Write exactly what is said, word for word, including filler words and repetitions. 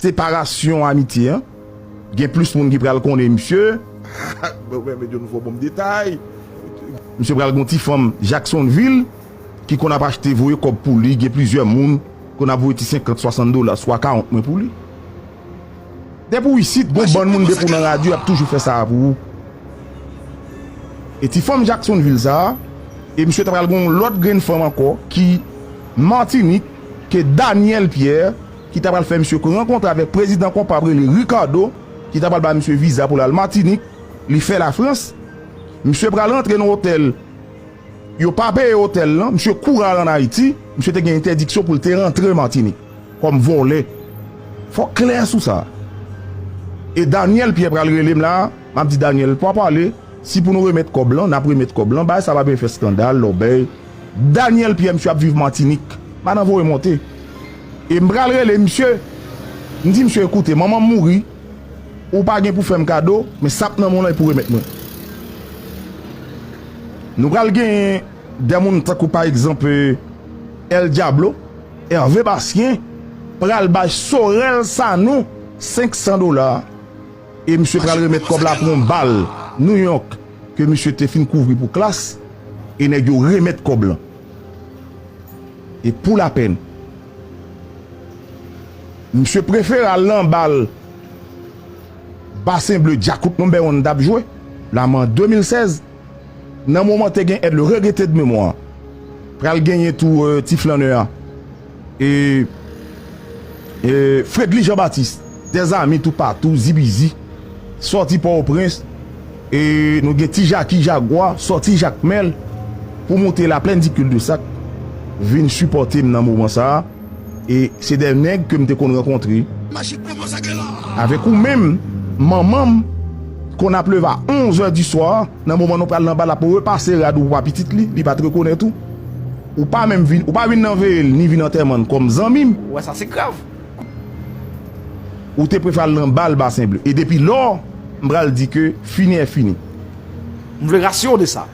separasyon amitye an. Gen plis moun ki pral konnen misye. Mwen menm, yo nou fò bon detay. Misye pral gon ti fanm Jacksonville ki konn ap achte voye kòb pou li. Gen plizyè moun konn ap voye ti senkant, swasant dola, swa karant mwen pou li. Depi w isit, gon bann moun depi w nan radyo ap toujou fè sa a pou ou. E ti fanm Jacksonville sa a, e misye ta pral gon lòt grenn fanm ankò ki Matinik, ke Daniel Pierre, ki ta pral fè misye rankontre avèk prezidan konpa rele Ricardo, ki ta pral ba misye viza pou l al Matinik, li fè Lafrans. Misye pral rantre nan otèl, yo pa peye otèl lan, misye kouri al ann Ayiti, misye te gen entèdiksyon pou l te rantre Matinik kòm vòlè. Fòk klè sou sa. E Daniel Pierre pral rele m la, m ap di Daniel, pa pale, si pou nou remèt kòb lan, n ap remèt kòb lan, bagay sa pa bezwen fè eskandal, lòbèy. Daniel Pierre, misye ap viv Matinik, madan voye monte. E m pral rele misye, m di misye, ekoute, manman m mouri, ou pa gen pou fè m kado, men sa k nan men w lan e pou remèt mwen. Nou pral genyen de moun tankou pa egzanp, eh, El Diablo, Hervé Bastien, pral bay Sorel Sanon senk san dola. E misye pral remèt kòb la pou yon bal New York ke misye te fin kouvri pou Klass, e nèg yo remèt kòb lan. E pou lapèn, misye prefere al nan bal Basen Ble Djakout Number One t ap jwe, la men an de mil sèz, nan moman te gen èd le regretté de mémoire. Pral genyen tou, eh, ti flannè a. E, e Fredly Jean Baptiste, Dèzami toupatou, Zibizi, sòti Pòtoprens, e nou gen Ti Jaki Jagwa, sòti Jakmèl, pou moute Laplèn di Cul de Sac, vin sipòte m nan moman sa a. E se de nèg ke m te konn rankontre avèk ou menm, manman m konn ap leve a onz è di swa, nan moman nou pral nan bal ap repase rad ou pou pa pitit li, li pa t rekonèt ou. Ou pa menm vin, ou pa vin nan veye l, ni vin antèman l kòm zanmi m. Ou wè sa, se grav. Ou te prefere al nan bal Basen Ble. E depi lò, m pral di ke fini è fini. M vle rasire w de sa.